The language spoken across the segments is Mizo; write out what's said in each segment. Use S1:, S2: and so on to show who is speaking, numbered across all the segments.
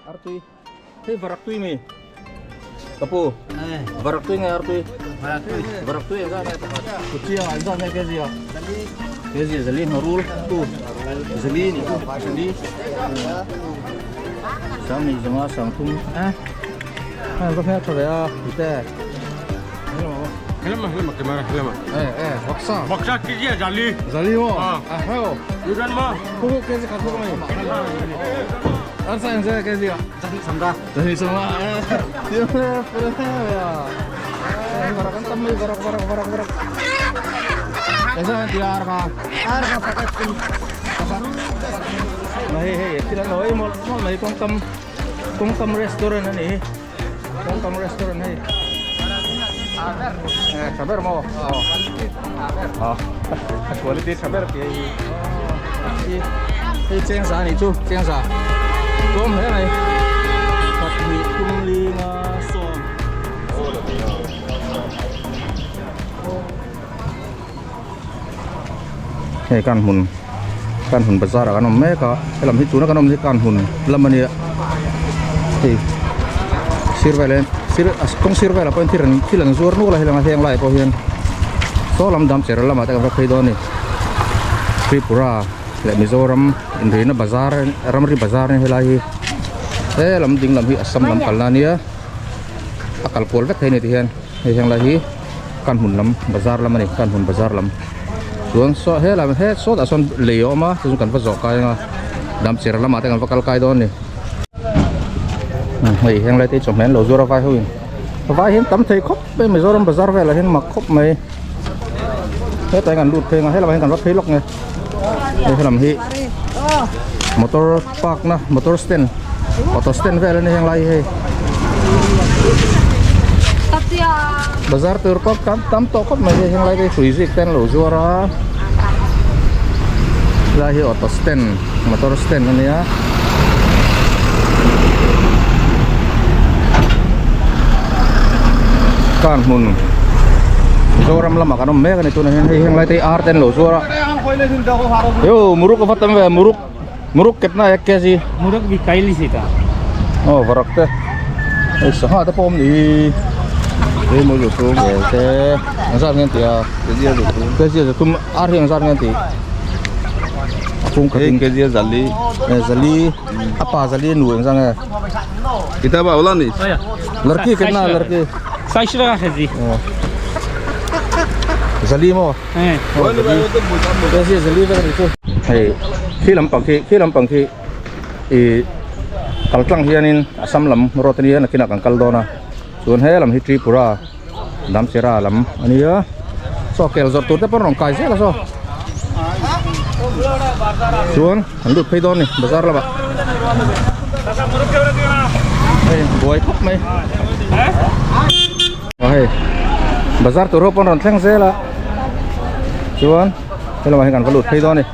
S1: Artui. Hei varak tui mi. Kapu. Varak tui nge artui? Varak tui. Varak tui engzat nge pakhat? Kuchia engzat nge kg a? Kg zali ngharul tu. Zali ni tu. Zali. Sang ni zanga sang thum. Eh. Hei va hmel tha ve a. Ite.
S2: Helama helama camera helama.
S1: Eh eh baksa.
S2: Baksa kg zali.
S1: Zali mo. Ah heo.
S2: Yuran ma.
S1: Khu kg khat khu mai. An sa engzat kg a?
S3: Zali samda.
S1: Zali samda. Tiêu ya. Varak an tam mai varak varak varak varak. Engzat nge tia ar kha?
S3: Ar kha pakhat kum.
S1: Mà hei hei thil an lo ei mawlh mawlh mai kawngkam kawngkam restaurant a ni hi. Kawngkam restaurant hei. Eh tha ber maw? Aw. A quality tha ber tih hei hi. Hei chengza a nih chu chengza. Tlawm hle mai. Khat hnih thum li nga sawm. Hei kan hmun kan hmun bazar ah kan awm mek a helam hi tuna kan awm hi kan hmun lam a nia hei sir vel hian sir kawng sir velah pawh hian thil an thil an zuar nual a helanga heng laiah pawh hian saw lam dam cher lamah te kan va phei dawn a ni Tripura leh Mizoram inrina bazar ramri bazar a ni helai hi helam ding lam hi Assam lam kalna a nia a kal kual vek thei a ni tihian hei heng lai hi. Kan hmun lam bazar lam a ni kan hmun bazar lam chuan saw helai he sawtah sawn lei a awm a chu chu kan va zawh kai anga damchera lamah te kan va kal kai dawn a ni hei heng lai te hi chawhmeh an lo zuar a vai ho in vai hian tam thei khawp mai Mizoram bazar velah hian mak khawp mai hetah hian kan lut phei anga helamah hian kan va phei lawk nge hei helam hi motor park na motor stand auto stand vel a ni heng lai hi hei bazar tur pawh tam tam tawh khawp mai hei heng lai te hi hrui zik te an lo zuar a helai hi auto stand motor stand a nia car hmun Mizoram lamah kan awm mek a ni tunah hian hei heng lai te hi ar te an lo zuar a yo muruk a va tam ve muruk. Muruk ketna ek kg.
S4: Muruk bi kaili sita.
S1: Oh varak te. Ei sangha te pawh awm ni hi.
S3: Ei mo lu tum.
S1: Te. Ang zat ngen tia.
S3: Kg lu tum.
S1: Kg lu tum ar hi ang zat ngen ti. Apung khatin.
S3: Kg zali.
S1: Eh zali. Apa zali nu ang zang e.
S3: Kita ba ulan ni.
S1: Larki ketna larki.
S4: 700 টাকা KG
S1: Zali mo.
S4: Eh.
S1: Oh, zali. Kg zali vek ani chu. Hei khi lampang khi khi lampang khi ih kal tlang hianin Assam lam road ania nakinah kan kal dawn a chuan he lam hi Tripura Damchera lam ania saw kel zawrh tur te pawh an rawn kai zel a saw chuan an lut phei dawn a ni bazar lamah hei buai khawp mai aw hei bazar tur ho pawh an rawn thleng zel a chuan. He lamah hian kan va lut phei dawn a ni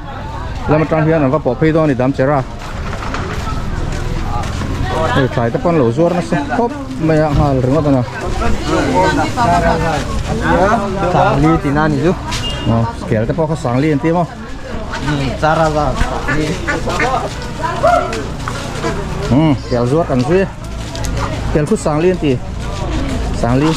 S1: lam atang hian an va pawh phei dawn a ni dam chera hei thlai te pawh an lo zuar nasa khawp mai a nghal ringawt a ni
S3: Sangli tih na ni chu
S1: aw kel te pawh kha sangli an ti maw
S3: chara za sangli
S1: um kel zuar kan zui kel khu sangli an ti sangli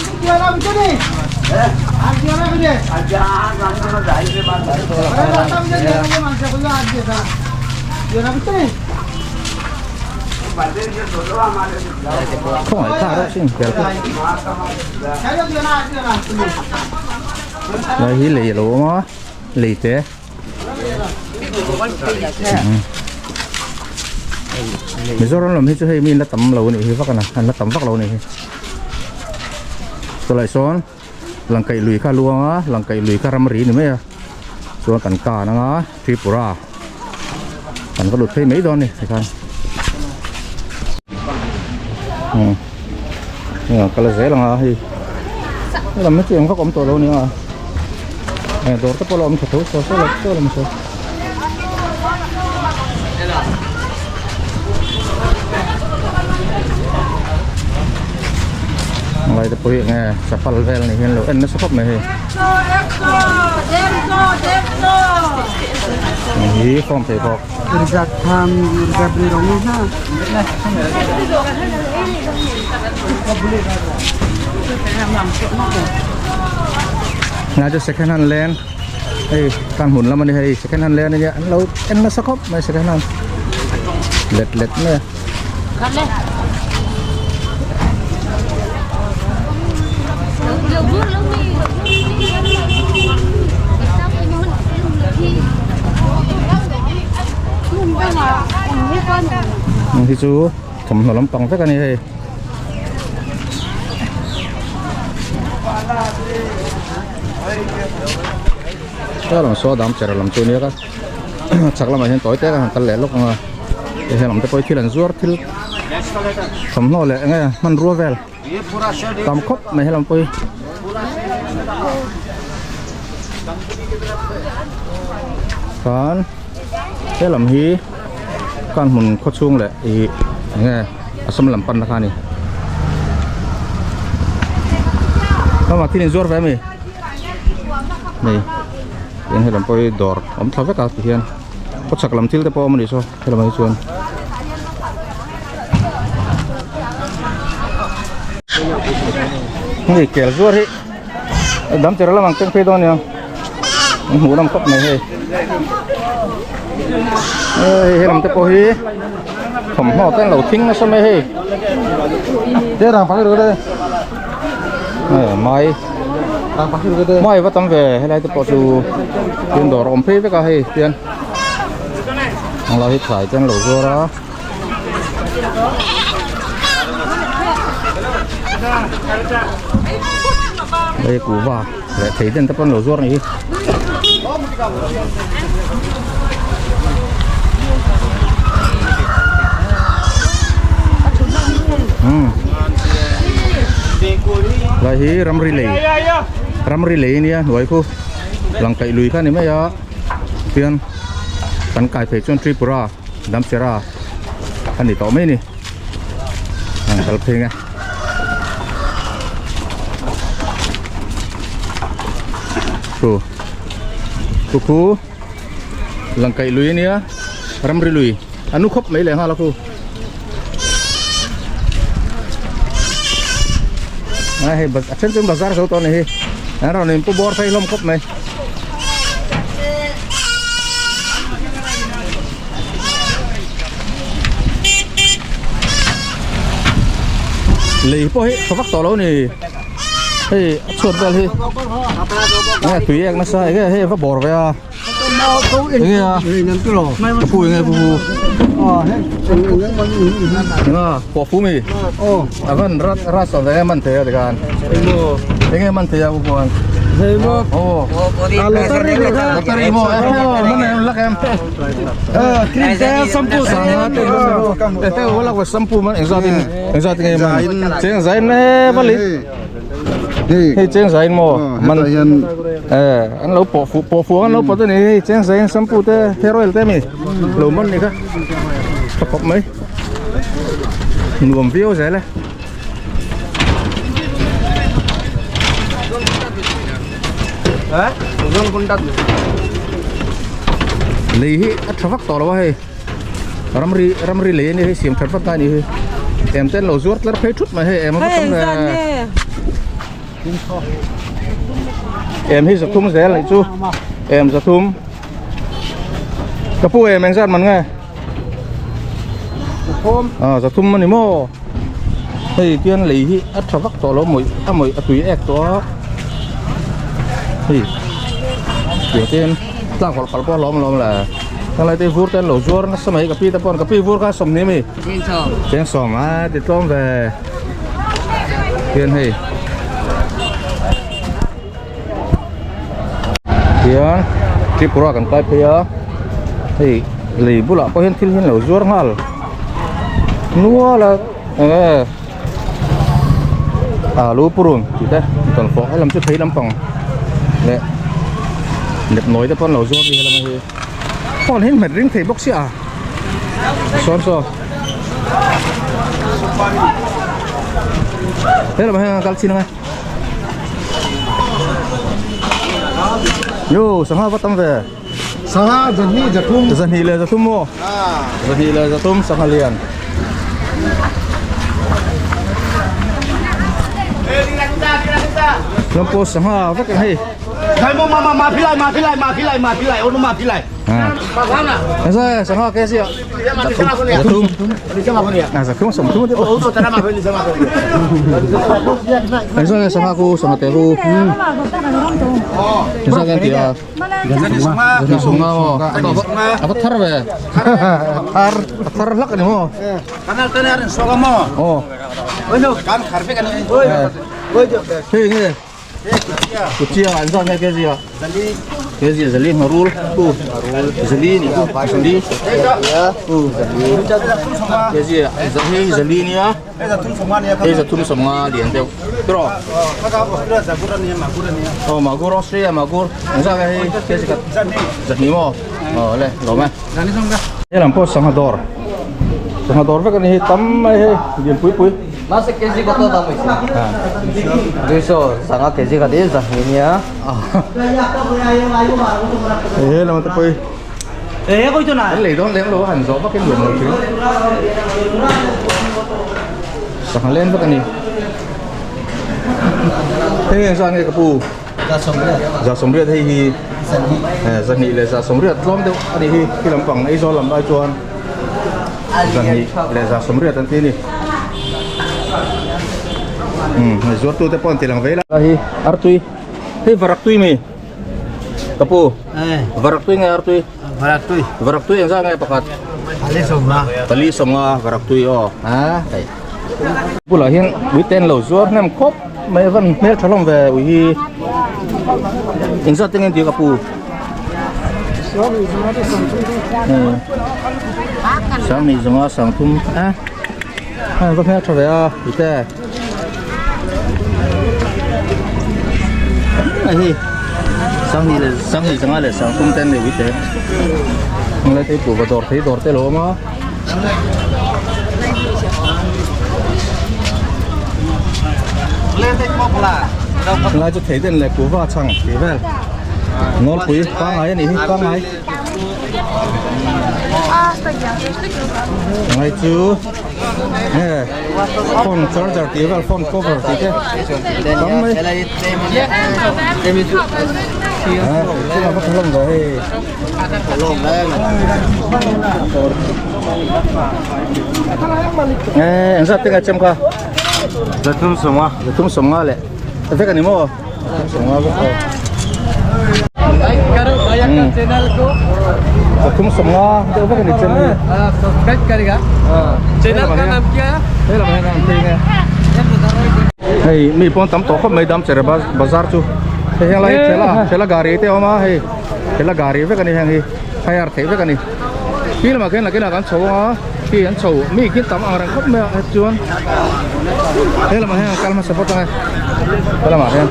S1: Khawngaih thlak reuh sin kel khu lai hi lei a lo awm a lei te. Mizoram lam hi chu hei mi la tam lo anih hi vak a an la tam vak lo anih hi chulai sawn langkaih lui kha luang a langkaih lui kha ramri ni mai a chuan kan kan anga Tripura kan va lut phei mai dawn a ni tikhan umm hei ang kal zel anga hei helam hi chu eng vak awm tawh lo a ni a eh dawr te pawh la awm tha tho saw saw lam saw lam saw lai te pawh hi enge chapal vel ni hian lo en nasa khawp mai hei. Hi form pheikhawk. Nga chu second hand land hei tan hmun lam a ni hei second hand land a nia an lo en nasa khawp mai second hand let let mai a. Hi chu thawmhnaw lampang vek a ni hei. Saw lam saw dam cher lam chu nia ka chak lamah hian tawi te ka han kal leh lawk ang a he lam te pawh hi thil an zuar thil thawmhnaw leh eng nge hmanrua vel tam khawp mai helam pawh hi. Chuan helam hi kan hmun khawchhung leh ih eng nge Assam lam panna kha a ni. Hama thil inzuar ve ami? Nei eng helam pawh hi dawr awm thla vek a ti hian khawchhak lam thil te pawh a awm a nih saw helamah hi chuan. Hei kel zuar hi dam cher lamah an keng phei dawn ania an hmuh lam khawp mai hei hei helam te pawh hi thawmhnaw te an lo thing nasa mai hei mai mai va tam ve helai te pawh chu tin dawr a awm phei vek a hei tian ang lai hi thlai te an lo zuar a. Hei kuhva leh thei den te pawh an lo zuar a nih hi. Lai hi ramri lei ramri lei ania hnuai khu langkaih lui kha a ni mai a tian kan kai phei chuan Tripura. Damchera a ni tawh mai a ni an kal phei nge chu chu khu langkaih lui a nia ramri lui a nu khawp mai leh nghal a khu a hei a then chu bazar zo tawh a ni hi an rawn in pu bawr phei hlawm khawp mai. Lei pawh hi tha vak tawh lo a ni hei a chhuat vel hi nge tui ek nasa enge hei va bawr ve a enge a ka pu enge pu pu pawh fu mi a van rat rat ve man thei a tikhan enge man thei a pu puan lottery maw man em lak em cheng zain e vali hei cheng zain maw man an lo pawh fu pawh fu an lo pawt ani hei cheng zain shampoo te hair oil te mi lo man ni kha tha khawp mai nuam viau zel e. Lei hi a tha vak tawh lo a hei ramri ramri lei a nia hei siam that vak ngai a nih hi em te an lo zuar tlar phei thut mai hei em a va tam ve em hi zathum zel anih chu em zathum ka pu em engzat man nge ah zathum a ni maw. Hei tian lei hi a tha vak tawh lo mawih a mawih a tui ek tawh a hei tiang te hian tlang hawlh kal pawh a lawm alawm le helai te vur te an lo zuar nasa mai ka pi te pawh ka pi vur kha sawmhnih ami cheng sawm a ti tlawm ve tian hei tian Tripura kan kai phei a hei lei bulah pawh hian thil hi an lo zuar nghal nual a enge alu purun tih te dawnfawh helam chu thei lampang leh nepnawi te pawh an lo zuar a ni helam hi phone hi hmet ring thei bawk sia sawn saw helam ah hian kal chin ang e. Yo, sangha va tam ve.
S5: Sangha zahnih zathum.
S1: Zahnih leh zathum maw? Zahnih leh zathum sangha lian. Lampo sangha vek ang hei. Esa sangha ke sia. Zathum. Zathum sawmthum a ti pawh. Esa sangha ku sangha te ku. Esa kan ti a. Zahnih sawmnga maw. A va thar ve. Thar. A thar hlak a ni maw. Aw. Hei nge. Kuchia an zat nge kezia kezia zali ngarul ku zali ni ku zali ku kezia hei zali nia hei zathum sawmnga lian deuh tiraw aw magur Australia magur an zat nge hei kezi khat zahnih maw aw le lawm e helam pawh sangha dawr sangha dawr vek a ni hei tam mai hei lian pui pui.
S3: Mahse kg kawt a dam mai si. Duiso sangha kg khat hi zahnih nia.
S1: Hei he lam te pawh hi an lei dawn lem lo a han zawh vak in nuam lo thin. Sangha len vek a ni. Hei eng zah nge ka pu? Za sawmriat hei hi zahnih leh za sawmriat tlawm deuh a ni hi khi lampang Aizawl lam lai chuan zahnih leh za sawmriat an ti a ni. Umm hei zuartu te pawh an ti lang vei lai hi artui hei varak tui mi ka pu varak tui nge artui
S5: Varak tui
S1: varak tui engzah nge pakhat
S5: pali sawmnga
S1: pali sawmnga varak tui aw a hei bulah hian ui te an lo zuar hnem khawp mai a van hmel tha hlawm ve ui hi engzat te nge an ti ka pu Sanghnih zawnga sangthum a a va hmel tha ve a ui te hei sanghnih leh sanghnih zawnga leh sangthum te an nei ui te ang lai te hi kuhva dawr thei dawr te a lo awm a. Lai chu thei den leh kuhva chhang tih vel nawlpui pangngai a nih hi pangngai ngai chu nge phone charger tih vel phone cover tih te tam mai a va tha hlawm ve hei. Nge engzat te nge chem kha
S2: Zathum sawmnga
S1: Zathum sawmnga leh vek a ni maw Zathum sawmnga vek aw
S3: Like karo bhaiya ka channel ko
S1: Zathum sawmnga deuh vek a ni chem hi
S3: Subscribe karega Channel ka naam kya hai
S1: He lamah hian an phei nge Hei mi pawn tam tawh khawp mai Damchere bazar chu hei heng lai hi thela thela gari te a awm a hei. Hela gari vek a ni heng hi hire theih vek a ni khi lamah khian nakinah kan chho ang a khi an chho mi khi tam ang reng khawp mai a heti chuan he lamah hian an kal hmasa phawt ang e he lamah hian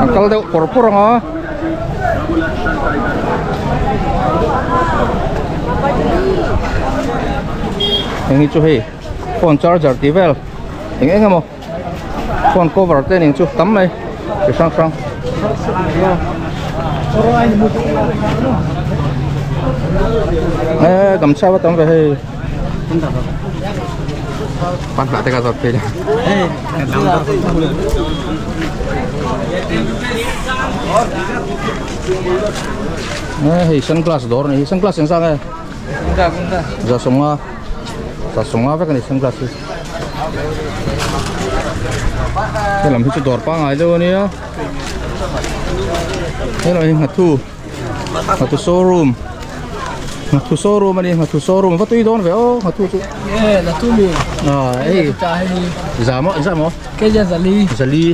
S1: an kal deuh pawr pawr ang a heng hi chu hei phone charger tih vel eng eng emaw. Phone cover te ning chu tam mai chi hrang hrang. Ê cầm sao bắt tấm về hay
S2: Pan hlah te ka zawt phei la.
S1: Ê hei sunglass dawr a ni hi sunglass eng zat nge? Za sawmnga za sawmnga vek a ni sunglass hi. Helam hi chu dawr pangngai deuh a nia helam hi nghathu nghathu showroom nghathu showroom a ni nghathu showroom va tui dawn ve aw nghathu chu ah hei za maw za maw zali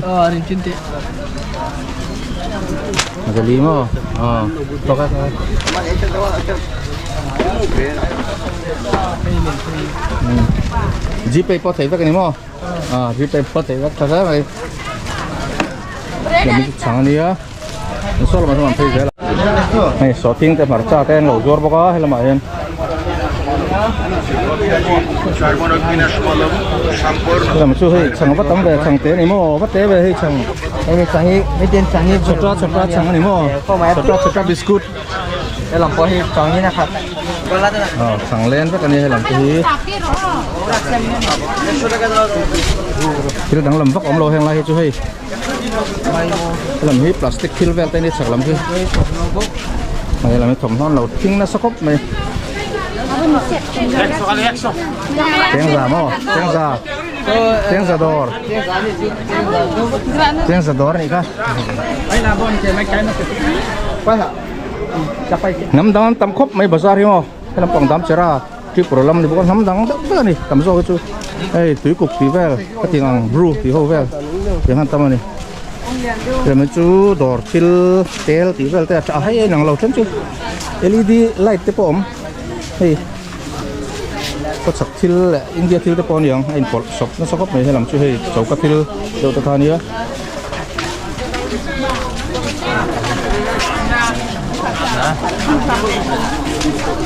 S1: zali maw ah Gpay pawh theih vek a ni maw ah Gpay pawh theih vek tha hle mai lem chu chhang a nia saw lamah sawn an phei zel a hei sawhthing te hmarcha te an lo zuar bawk a helamah hian helam chu hei chhang va tam ve chhang te a ni maw va te ve hei chhang.
S3: Hemi chhang hi mitin chhang hi
S1: Chhawta chhawta chhang a ni maw? Chhawta chhawta biscuit.
S3: He lam pawh hi chhang in a khat.
S1: Aw chhang len vek a ni he lam te hi. Thil danglam vak awm lo heng lai hi chu hei. He lam hi plastic thil vel te a ni chhak lam khi. He lam hi thawmhnaw an lo thing nasa khawp mai. Chengza maw? Chengza. Chengza dawr. Chengza dawr a nih kha. Hnam dang an tam khawp mai bazar hi maw he lampang dam chera Tripura lam ni bawk a hnam dang deuh vek a ni tam zawk hi chu hei tuikuk tih vel ka tih ang bru tih ho vel tiang han tam a ni hemi chu dawr thil tel tih vel te a tha hei a inang lo then chu L E D light te pawh a awm hei khawchhak thil leh India thil te pawh a ni ang a inpawlh sawp nasa khawp mai helam chu hei choka thil deuh te kha a nia.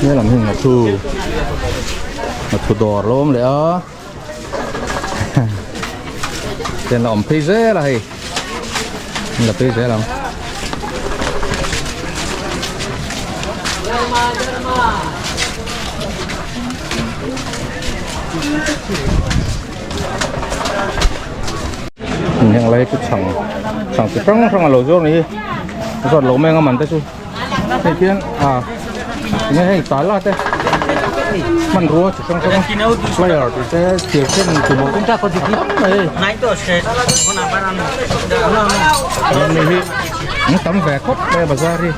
S1: Helam hi nghathu nghathu dawr lo awm leh a ten la awm phei zel a hei an la phei zel ang. Heng lai chu chhang chhang chi hrang hrang a lo zawr ni hi zawt lo mai ang a man te chu hei khian ah tinge hei tala te hmanrua chi hrang hrang flyer tih te thir sen tih bawk a tam mai hei ni hi an tam ve khawp mai a bazar hi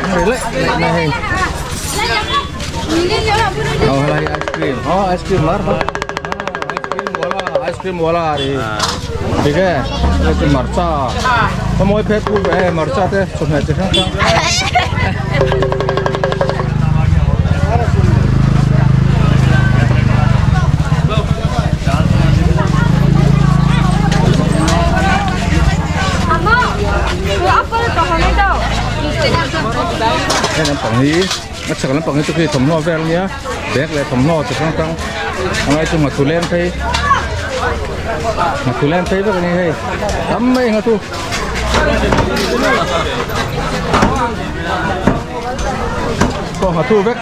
S1: an ri laih laih mai hei aw helai ice cream aw ice cream lar bawk. Ice cream wala ri dige chu marcha ka mawi phet pur ve marcha te chawhmeh chi hrang hrang heng lampang hi a chhak lampang hi chu khi thawmhnaw vel ania bag leh thawmhnaw chi hrang hrang a ngai chu nghathu leng phei nghathu leng phei vek a ni hei tam mai nghathu pawh nghathu vek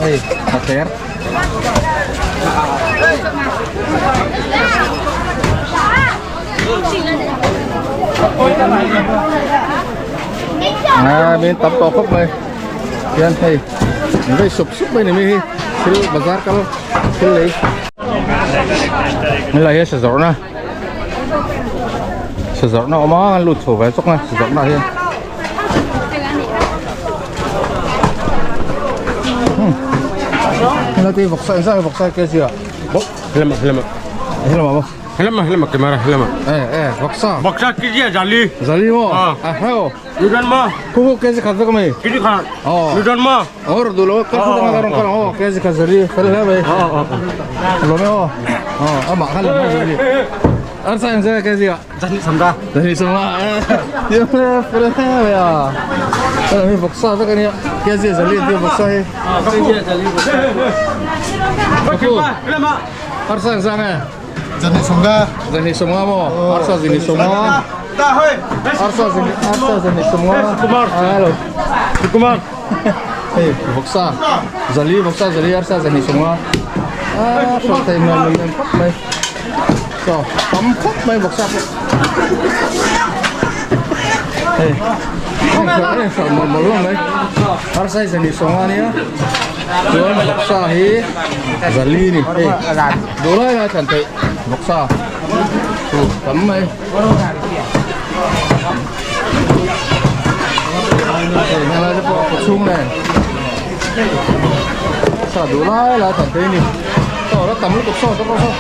S1: hei nghater À, bên tắm to khóc đây Hian hei min vei sup sup mai ni mi hi thil bazar kal thil lei helai hi sa zawrhna sa zawrhna awm a an lut chho ve chawk a sa zawrhna ah hian helai te hi vawksa engzah nge vawksa ke zia
S2: helama helama
S1: helama maw.
S2: Helama helama camera helama.
S1: Eh eh baksa.
S2: Baksa kg a jali.
S1: Jali mo. A heo.
S2: Nudon mo.
S1: Ku kg khat vek mai.
S2: Kg khat.
S1: Oh.
S2: Nudon mo.
S1: Or du lo ka khu dang ron kal oh kg khat jali fel hle mai.
S2: Oh oh.
S1: Lo me oh. Oh ama khan lo jali. Ar sa ang kg a.
S2: Jani samda.
S1: Jani samda. Yem le fel hle mai a. Ta mi baksa vek ania. Kg jali ti baksa hi.
S2: Kg jali.
S1: Ku.
S2: Helama.
S1: Ar sa ang sang e.
S5: Zani sawmnga.
S1: Zani sawmnga maw? Arsa zani sawmnga. Arsa zani arsa zani sawmnga.
S2: Kumar.
S1: Hello.
S2: Kumar.
S1: Hei vawksa zali vawksa zali arsa zani sawmnga. Ah hrawk thei hmel lem lem khawp mai. Chaw tam khawp mai vawksa pawh. Hei hei hralh mawlh mawlh hlawm mai. Arsa hi zani sawmnga ania. Chuan vawksa hi zali a ni hei. Duh lai lai thlan theih vawksa chu tam mai. Hei helai te pawh kaw chhung nen sa duh lai lai thlan theih a ni. Saw la tam lutuk saw te pawh saw.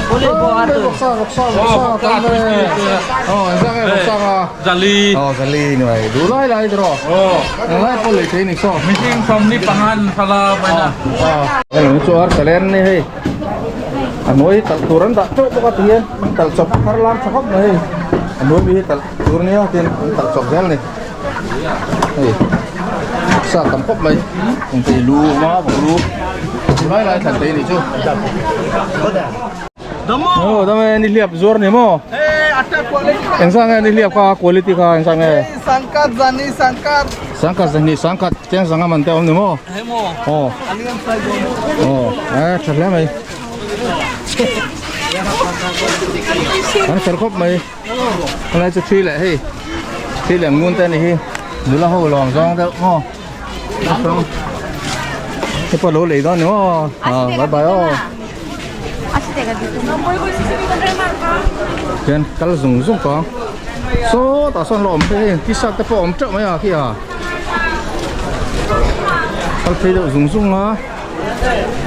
S1: Vawksa vawksa vawksa tam ve. Aw engzah nge vawksa kha?
S2: Zali.
S1: Aw zali ni mai duh lai lai tiraw.
S2: Aw.
S1: Eng lai pawh lei thei ni saw.
S2: Mihring sawmli panga an hrala vaina.
S1: Aw. Hello chu ar talen ni hei. A hnuai hi talh tur an dah teuh bawk a ti hian an talh chawp thar lam tha khawp mai hei. A hnuai mi hi talh tur nia tin an talh chawp zel ni. Hei. Sa tam khawp mai engtei lu a awm a vawk lu lai lai thlan te a nih chu. Aw dam e nihliap zuar ni maw? Engzah nge nihliap kha quality kha engzah nge?
S3: Sangkhat zani sangkhat.
S1: Sangkhat zani sangkhat cheng zanga man te awm ni maw? Aw. Aw eh tha hle mai. An fel khawp mai. Helai chu thi leh hei thi leh ngun te a ni hi nula ho lawm zawng deuh maw? Hei pawh lo lei dawn ni maw? Aw bye bye aw. Hian kal zung zung tawh ang sawtah sawn la awm phei hei t-shirt te pawh a awm teuh mai a khi a kal phei deuh zung zung a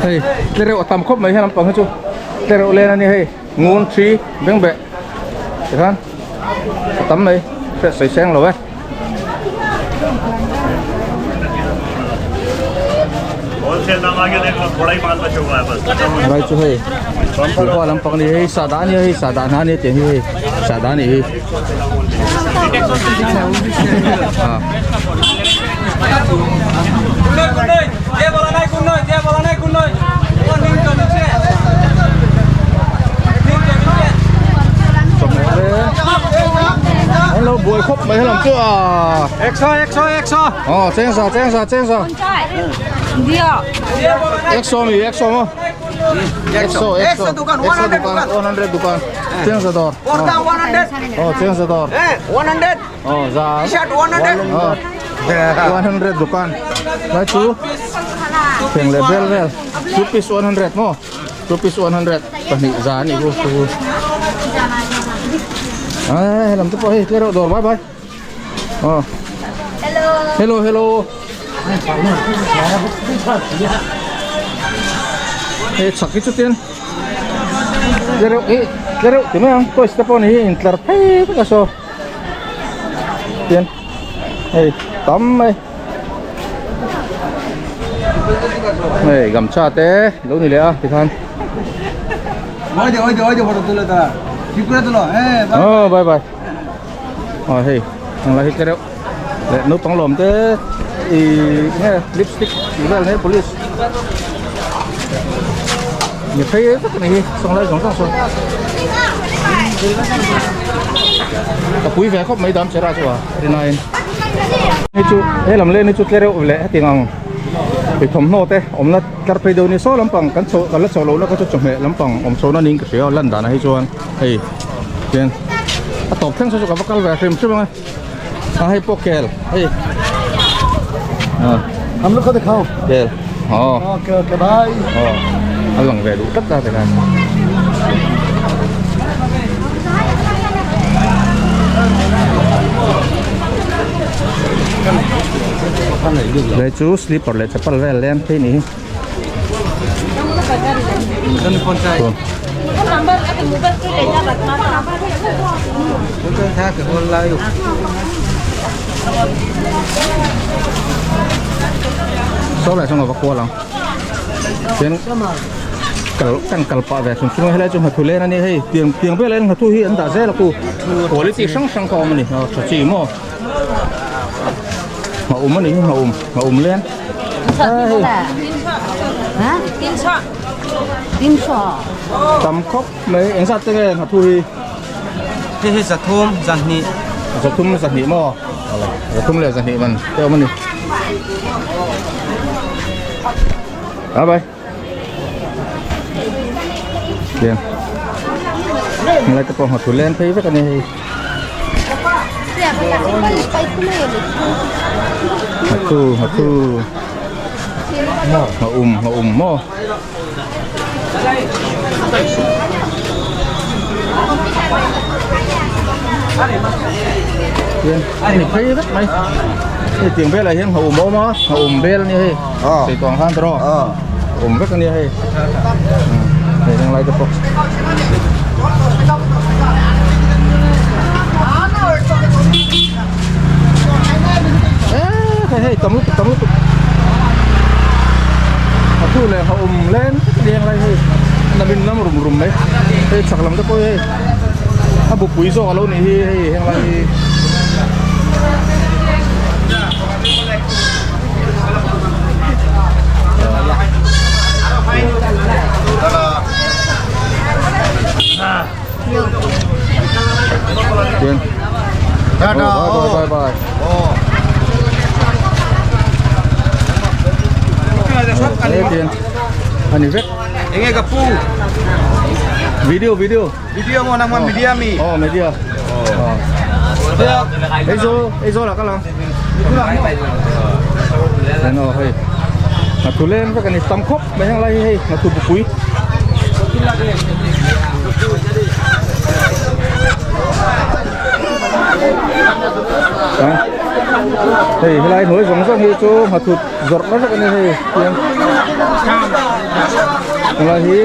S1: hei tlereuh a tam khawp mai hian lampang hi chu tlereuh len a ni hei ngun thi bengbeh tikhan a tam mai hriat sawi seng lo e. Helai chu hei kuhva lampang a ni hei sahdah a nia hei sahdah hna a nia tiang hi hei sahdah a nih hi ah. Hello buai khawp mai helam chu a
S2: Exo exo exo
S1: Aw cheng sa cheng sa cheng sa Exo mi exo mo Exo exo
S3: dukan,
S1: Exo
S3: 100
S1: dukan 100 dukan cheng sa dawr
S3: Kurta 100.
S1: Aw cheng sa dawr
S3: Eh, 100.
S1: Aw za
S3: T-shirt 100.
S1: Aw 100 dukan lai chu theng leh vel vel 2 piece 100 maw 2 piece 100 pahnih za a nih chu chu a helam te pawh hei tle reuh dawr bye bye aw hello hello hei chhak hi chu tin tle reuh hi tle reuh ti mai ang toys te pawh ni hi intlar phei vek a saw Tian hei tam mai hei gamcha te lo ni leh a tikhan oh bye bye oh hei ang lai hi te reuh leh naupang lawm te ih nge lipstick tih vel nail polish mi phei vek a ni hi sawnglai zawng zawng sawn ka pui ve khawp mai dam chera chu a rinain hei chu he lam len hi chu tle reuh leh hetiang ang ih thawmhnaw te awmna tlar phei deuh a ni saw lampang kan chho kan la chho lohna kha chu chawhmeh lampang awm chho na niin ka hria a lan danah hi chuan hei tian a tawp thleng saw chu ka va kal ve hrim hrim ang e a hei pawh kel hei ah
S5: Hum log ko dikhao.
S1: kel aw
S5: Okay okay bye.
S1: aw a lang ve duh tlat a tikhan Đây chú slipper leh chapal vel lem phei ni hi. Saw lai sawn a va kual ang chuan kal kan kal pah ve chung chung a helai chu nghathu len a ni hei tiang tiang velah hian nghathu hi an dah zel a ku quality hrang hrang kha a awm a ni aw tha chi maw nghaum a ni hi nghaum nghaum len Tam khawp mai eng zat te nge nghathu hi?
S3: Hei hi zathum zahnih.
S1: Zathum zahnih maw? Zathum leh zahnih man te awm a ni. Bye bye. Tiang. Helai te pawh nghathu len phei vek a ni hei. Nghathu nghathu. Ngha um ngha um maw. Hian a ni phei vek mai hei tiang velah hian ngha um a awm a ngha um vel a nia hei sei tawng khan tawh awm vek a nia hei hei heng lai te pawh. Hei hei tam lutuk tam lutuk a thu leh a awm lem leng lai hei a min lam rum rum mai hei chhak lam te pawh hi hei a bupui zawk a lo nih hi hei heng lai hi.
S2: Enge ka pu?
S1: Video video.
S2: Video maw nangmah media mi?
S1: Aw media. Aw. Aizawl Aizawl ah ka lang. Nen aw hei. Nghathu len vek a ni tam khawp mai heng lai hi hei nghathu bupui. Hei helai hnuai zawng zawng hi chu nghathu zawrh na vek a ni hei tiang. Helai hi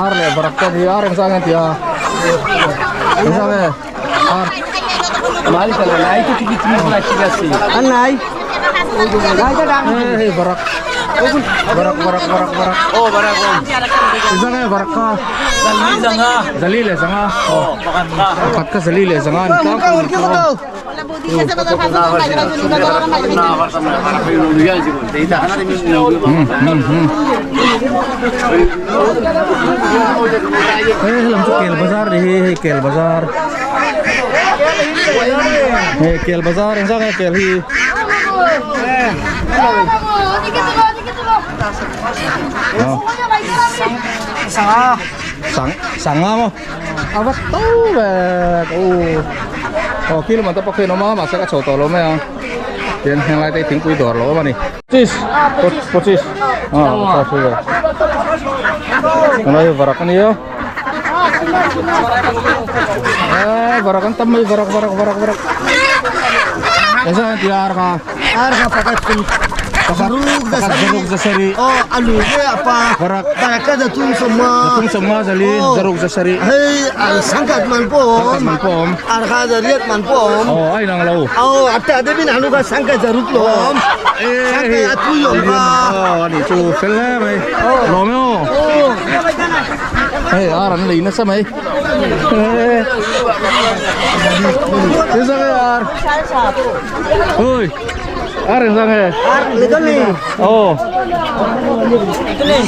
S1: ar leh varak te hi ar engzah nge an tih a engzah nge ar hei varak varak varak varak varak engzah nge varak kha zali leh zanga pakhat kha zali leh zanga an tlangpui. Hei helam chu kel bazar ni hi hei kel bazar hei kel bazar engzah nge kel hi sang sanga maw a va to ve ka u aw khi lamah te pawh khian a awm a mahse ka chho tawh lo mai ang tin heng lai te hi thingpui dawr lo awm a ni pachis pachis ah acha thil tunlai hi varak a nia eh varak an tam mai varak varak varak varak engzah an ti a ar kha
S5: Ar kha pakhat kum zaruk da
S1: zaruk za sarih.
S5: Oh alu ve apa.
S1: Varak.
S5: Baraka da tung sawma.
S1: Da tung sawma zali zaruk za sarih.
S5: Hei ar sangkat man po om.
S1: Sangkat man po om.
S5: Ar kha zariat man po om.
S1: Oh ai nang lo.
S5: Oh ata de bin anu kha sangkat zaruk lo om. Sangkat atui om kha.
S1: Oh ani chu fel hle mai. Lawm e aw. Hei ar an lei nasa mai. Thế sao cái ar? Ôi, ar làm sao nghe? Ồ.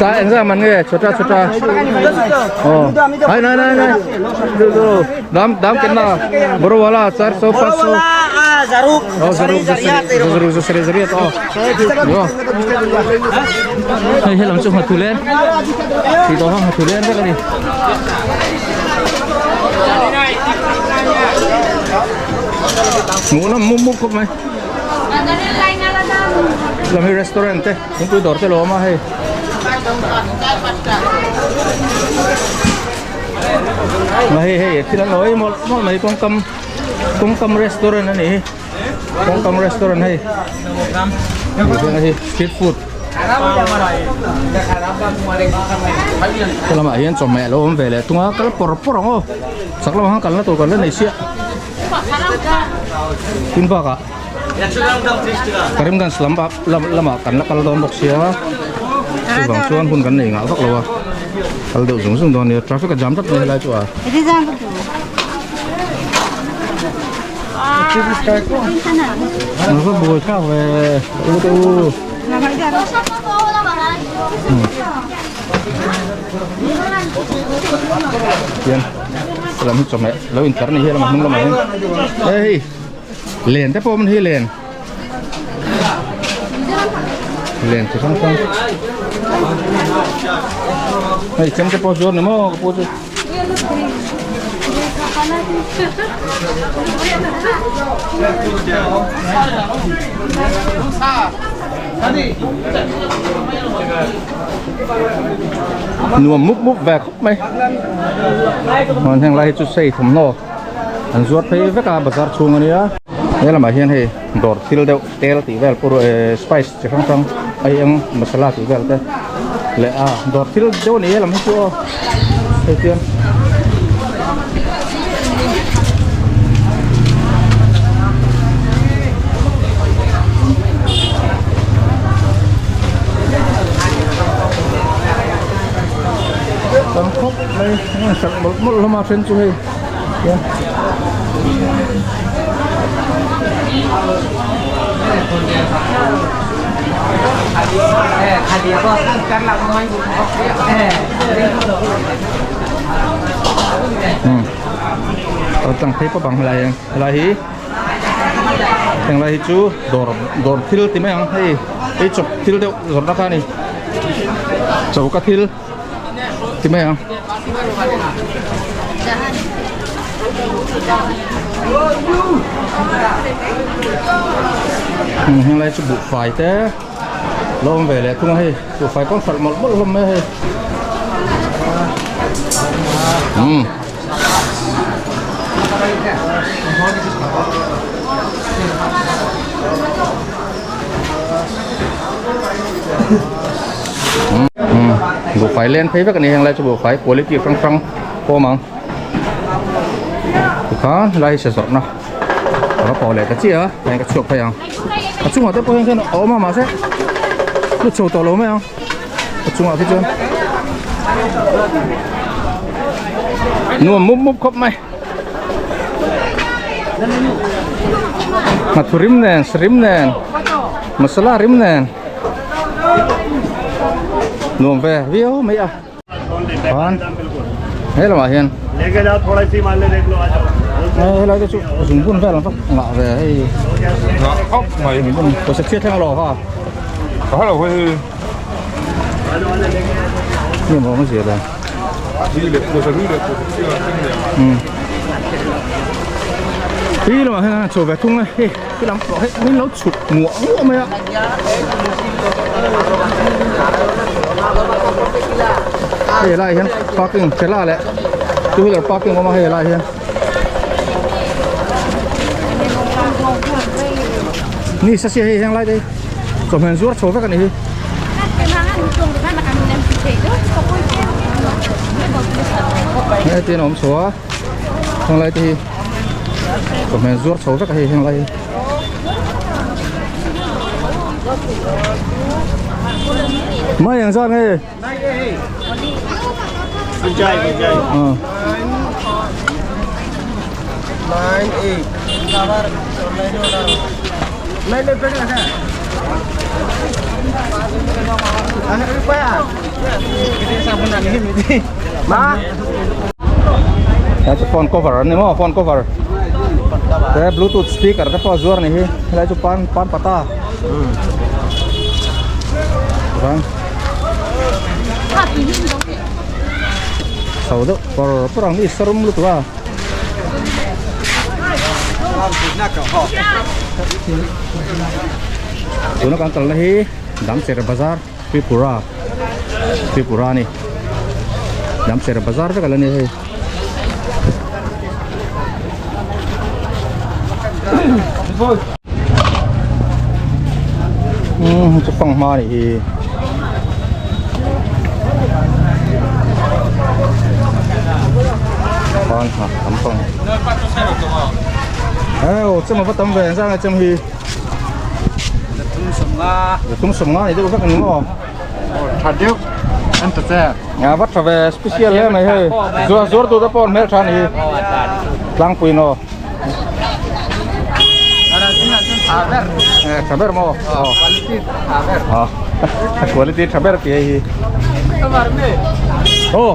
S1: Sao làm sao mà nghe? Chota chota. Ồ. Này này này này. Được rồi. Đám đám cái nào? Bro wala 400 500.
S3: Zaruk.
S1: Oh, zaruk zaruk zaruk zaruk oh. Yo. Hei helam chu nghathu len. Thì đó nghathu len vek ani. Hmuh nawm mup mup khawp mai. Lam hi restaurant te thingpui dawr te lo awm a hei. Hei hei thil an lo ei mawlh mawlh mai kawngkam kawngkam restaurant a nih hi kawngkam restaurant hei hei street food helamah hian chawhmeh a lo awm ve leh tung a kal pawr pawr ang aw chak lamah khan kalna tur kan la nei chiah tin bakah Karimganj lam ah lamah kan la kal dawn bawk sia chuvang chuan hun kan nei ngah vak lo a kal deuh zung zung dawn a nia traffic a jam tlat mai helai chu a. Nó có bùi khác về u tu Tiền Làm hết cho mẹ Lấy internet này là mà không làm mày Ê Liền thế bom hi liền Liền thì không không Hey, chấm cái po zuar này mo, po chu. Nuam mup mup ve khawp mai. Heng heng lai hi chu sei thawmhnaw an zuar phei vek a bazar chhung a nia. He lamah hian hei dawr thil deuh tel tih vel pawh spice chi hrang hrang ai eng masala tih vel te leh a dawr thil deuh a ni helam hi chu aw hei chuan tam khawp mai a hralh mawlh mawlh hlawm a then chu hei hian umm tlang phei pawp ang helai helai hi henglai hi chu dawr dawr thil ti mai ang hei ei chawp thil deuh zawrhna kha a ni choka thil. Ti mai ang. Heng lai chu buhfai te lo awm ve leh thung a hei buhfai pawn hralh mawlh mawlh hlawm mai a hei. Umm. Buhfai len phei vek a ni heng lai chu buhfai quality hrang hrang pawm ang tikhan helai hi se zawrhna a va pawh leh ta chiah a heng ka chhuak phei ang a chungah te pawh hian a awm a mahse lut chho tawh lo mai ang a chungah khi chuan nuam mup mup khawp mai Nghathu rim nen sarim nen masala rim nen nuam ve viau mai a khan he lamah hian helai te chu zungbun vel an va ngah ve hei
S6: ngah khawp mai
S1: zungbun pawisa chhiat thleng alawm ha
S6: hello hei
S1: ni maw ang zia dan Hi lamah hian chho ve thung a hei he lam pawh hei min lo chhuk nguah nguah mai a hei lai hian parking thela leh two wheeler parking awm a hei lai hian ni sa sia hei heng lai te hi chawhmeh zuar chho vek a ni hi. Hei tin a awm chho a heng lai te hi chawhmeh zuar chho vek a hei heng lai hi. Mai ang zan hei. Helai chu phone cover an ni maw phone cover te bluetooth speaker te pawh a zuar a ni hi helai chu pan pan pata chuan chho deuh pawr pawr ang hi sarum lutuk a. Tuna kan kalna hi Damcher Bazar Tripura Tripura a ni Damcher Bazar vek a la ni hei. Umm chu fanghma a nih hi. Khan ha tam pang. Eo chem a va tam ve zang a chem hi. Zathum sawmnga ni deuh vek ani maw.
S6: Tha deuh an ta che.
S1: A va tha ve special hle mai hei. Zuar zuar tu te pawh an hmel tha a ni hi. Tlangpui naw. Tha ber maw?
S6: Quality tha ber.
S1: Quality tha ber tih hei hi. Aw.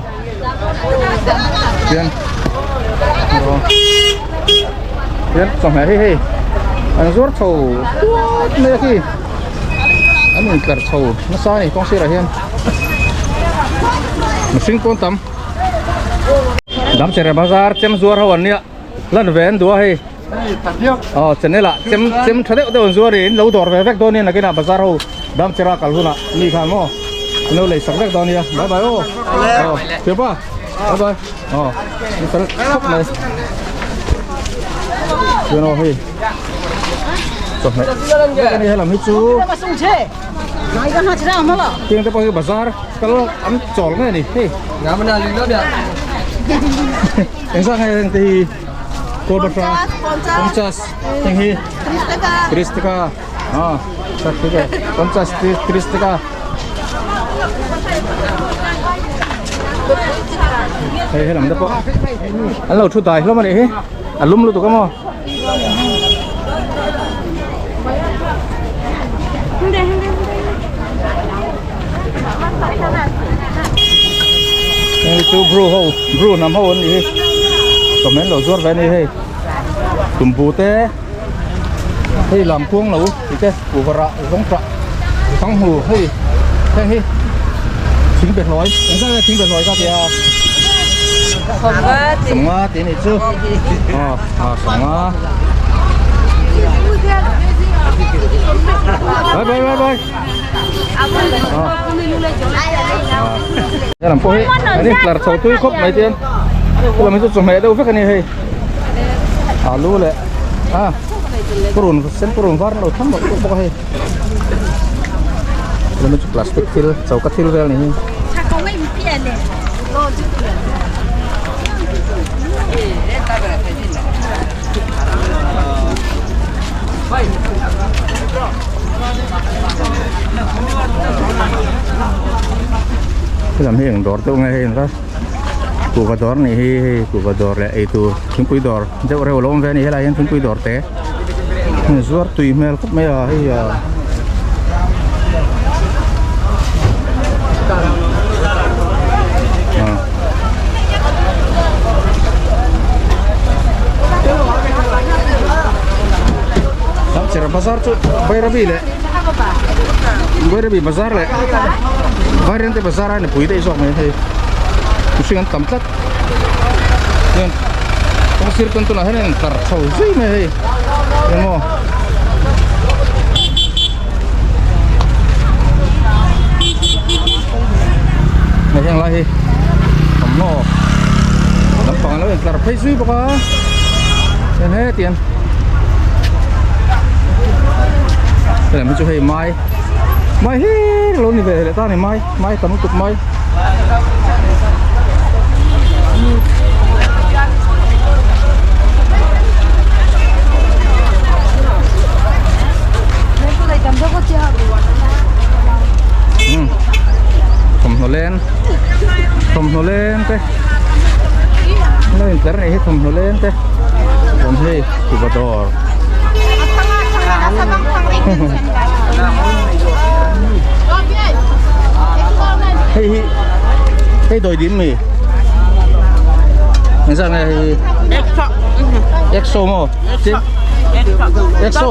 S1: Hian. Hian chawhmeh hei hei. An zuar chho tuat mai a khi. An intlar chho nasa a ni kawng sirah hian. Mihring pawn tam. Damchere bazar chem zuar ho an nia lan ve an duh a hei aw channel ah chem chem tha deuh deuh an zuar in lo dawr ve vek dawn nia nakinah bazar ho Damchera kal hunah mi khan maw an lo lei sak vek dawn nia bye bye aw aw thiam pa bye bye aw ni fel khawp mai chuan aw hei chawhmeh vek a ni helam hi chu tiang te pawh hi bazar kal an chawl nge ni hei engzah nge heng te hi kawlbahra ponchas heng hi kristika ah ponchas kristika hei helam te pawh an lo thu dai hlawm a nih hi a lum lutuk a maw. Hei chu bru ho bru hnam ho an nih hi comment lo zuar ve a ni hei tumbu te hei lam khuang lo tih te kuhva rah zawng tah thang hmu hei heng hi. Thing behlawi engzat nge thing behlawi kha tia sawmnga tih anih chu aw ah sawmnga bye bye bye bye helam pawh hi an intlar chho tui khawp mai te helam hi chu chawhmeh deuh vek a ni hei alu leh a purun sen purun var an lo tham bawk bawk a hei. Helam hi chu plastic thil choka thil vel a ni hi. Helam hi eng dawr deuh nge hei engka kuhva dawr a nih hi hei kuhva dawr leh eitur thingpui dawr deuh reuh a lo awm ve a ni helaiah hian thingpui dawr te. Zuar tui hmel khawp mai a hei a Chera bazar chu Bairabi leh Bairabi bazar leh Vairengte bazar a nipui daih zawk mai hei mihring an tam tlat. Hian kawng sir tawn tawnah hian a intlar chho zui mai a hei eng maw hei heng lai hi thawmhnaw lampang an lo intlar phei zui bawk a hian heti an helam hi chu hei mai mai hi lo ni ve leh ta a ni mai. Mai tam lutuk mai. Thawmhnaw leng thawmhnaw leng te lo intlar nei hi thawmhnaw leng te awm hei kuhva dawr. Hei hi hei dawi dim mi engzat nge hei hi exo maw exo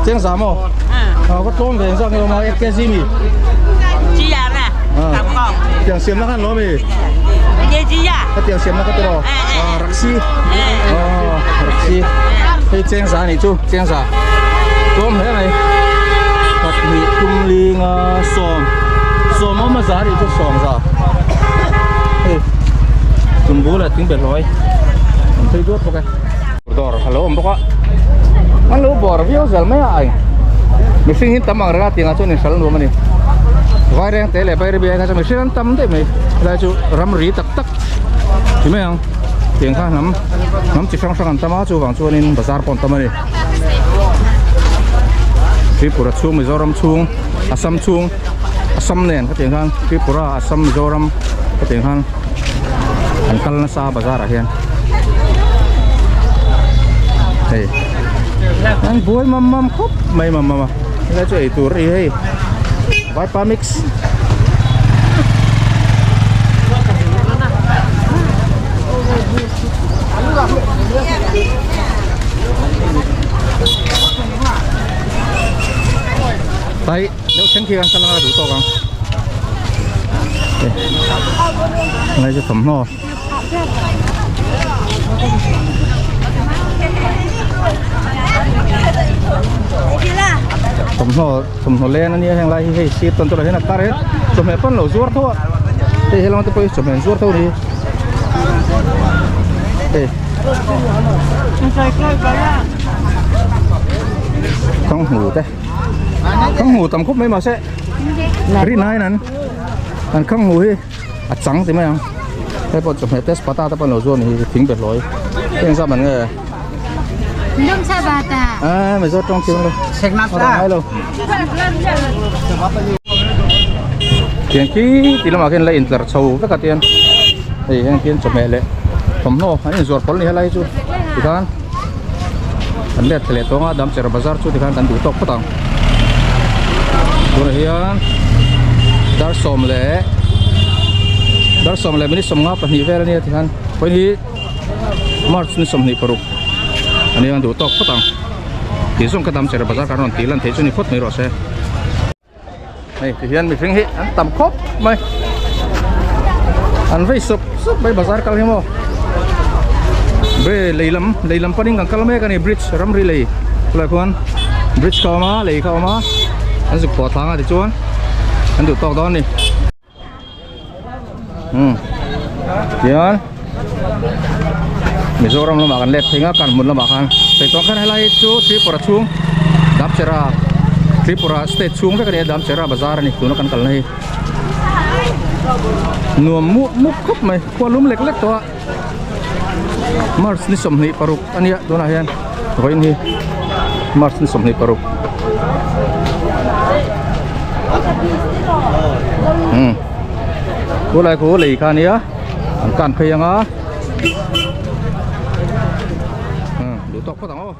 S1: cheng za maw a ka tlawm ve engzat nge awm a ek kg mi tiang siam na khan lo mi ka tiang siam na ka tiraw raksi raksi hei cheng za anih chu cheng za tlawm hle mai pahnih tum linga sawm sawm awm a za anih chu sawm za hei tumbu leh thing behlawi an phei duat bawk e dawr a lo awm bawk a an lo bawr viau zel mai a ai mihring hi tam ang reng a tiangah chuan inhral nuam a ni vaireng te leh bairabi ai kha chuan mihring an tam daih mai helai chu ramri tak tak ti mai ang tiang kha hnam hnam chi hrang hrang an tam a chuvang chuanin bazar pawh an tam a ni Tripura chhung Mizoram chhung Assam chhung Assam nen khatiang khan Tripura Assam Mizoram khatiang khan an kal nasa bazar ah hian hei an buai mam mam khawp mai mam mam a helai chu eitur a ni hei vaipa mix. Tay deuh thleng khi khan kal anga duh tawk ang ngai chu thawmhnaw thawmhnaw thawmhnaw leng ania heng lai hi hei sir tawn tawnah hian a tar hian chawhmeh pawn lo zuar tho a hei helama te pawh hi chawhmeh an zuar tho a ni hei thanghu te thanghu tam khawp mai mahse rin aiin an an thanghu hi a chang ti mai ang hei pawh chawhmeh te spata te pawh an lo zuar a ni hi thing be hlawi heng zam an nge. À, mày rót trong tiếng đâu. Ngai lo. Tiang khi ti lamah khian la intlar chho vek a tian hei heng khian chawhmeh leh thawmhnaw an inzuar pawl a ni helai chu tikhan an let thla leh tawng a Damchera bazar chu tikhan kan duh tawk phawt ang tunah hian dar sawm leh dar sawm leh minute 52 vel a nia tikhan pawhin hi March ni 26 a nia an duh tawk phawt ang tih zawng ka dam cher bazar kan rawn tih lan theih chu ni phawt mai rawh se hei ti hian mihring hi an tam khawp mai. An vei sawp sawp mai bazar kal hi maw Bre lei lam lei lam panin kan kal mek a ni bridge ramri lei khulai khuan bridge kha a awm a lei kha a awm a an zuk pawh thlang a tichuan an duh tawk dawn a ni umm tichuan Mizoram lamah kan let phei nga kan hmun lamah khan hei khan helai chu Tripura chhung Damchera Tripura state chhung vek a ni a Damchera bazar a ni tuna kan kalna hi. Nuam mup mup khawp mai khua lum lek lek tawh a March ni 26 a nia tunah hian vawiin hi March ni 26 umm khulai khu lei kha a nia an kan phei ang a umm duh tawk phawt ang aw.